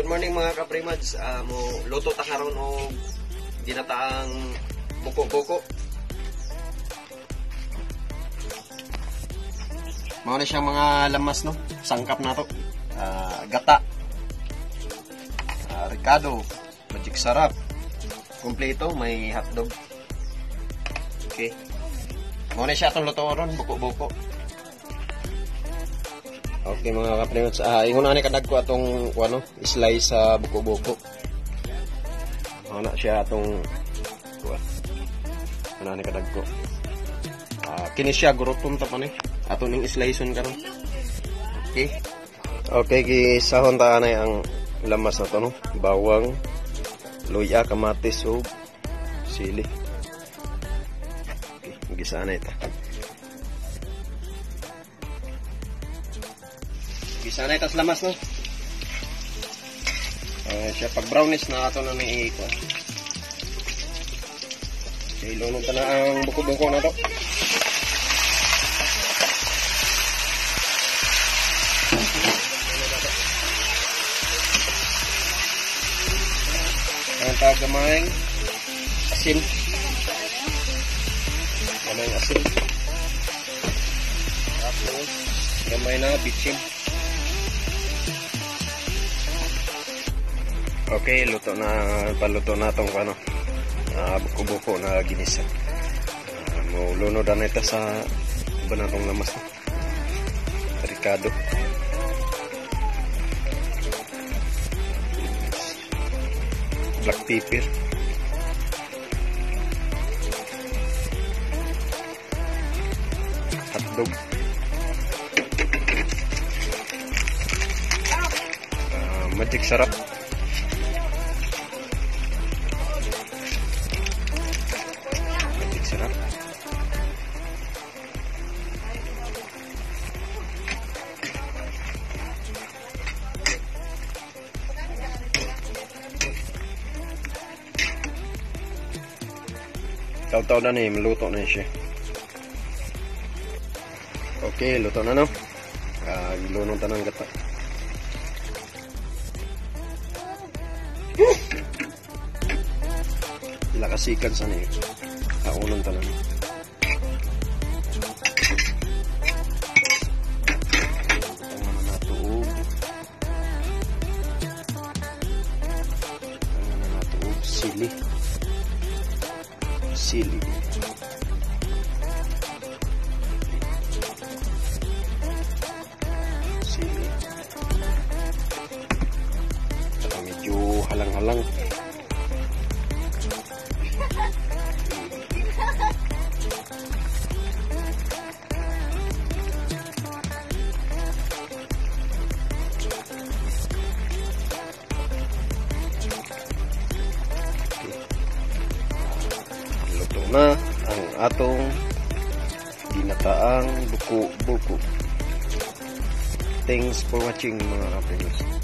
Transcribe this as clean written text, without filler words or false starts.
Good morning, mga kaprimads. Mo luto ta karon og ginataang buko-buko. Mao na siyang mga lamas, no? Sangkap nato. Gata. Ricado, Magic Sarap. Kompleto, may hotdog. Okay. Mao na siya atong luto ron, buko-buko. Okay, mga kaprimads, ingon ani kadagko atong ano, slice sa buko-buko. Mao na siya atong kuan. Ano ani kadagko. Kini siya guroton ta pa ni. Ato ning sliceon karon. Okay. Okay, gisahon ta anay ang lamas na to, no. Bawang, luya, kamatis ug sili. Okay, gisa na ita. Gisa na itas lamas, no. Siya pag brownish na ato na ni ikuan. Okay, lunod ta na ang buko-buko na to. Ang tagamayng asin. Gamay asin. Tapos gamay na bitsin. Okay, luto na, paluto na itong ano, buko-buko na ginisa. Maulunod na ito sa iba na itong lamas, no? Ricado. Black pepper. Hotdog. Magic Sarap. Magic Sarap. Taw-taw na ni, maluto na siya. Okay, luto na, no? Ilunong ta ng gata. Ilakasikan sa niyo. Kaunong ta na. Tangan na natuog. Tangan na natuog. Sili. Sili. Sili. Saka medyo halang-halang. Luto na ang atong ginataang buko-buko. Thanks for watching, mga kaprimads.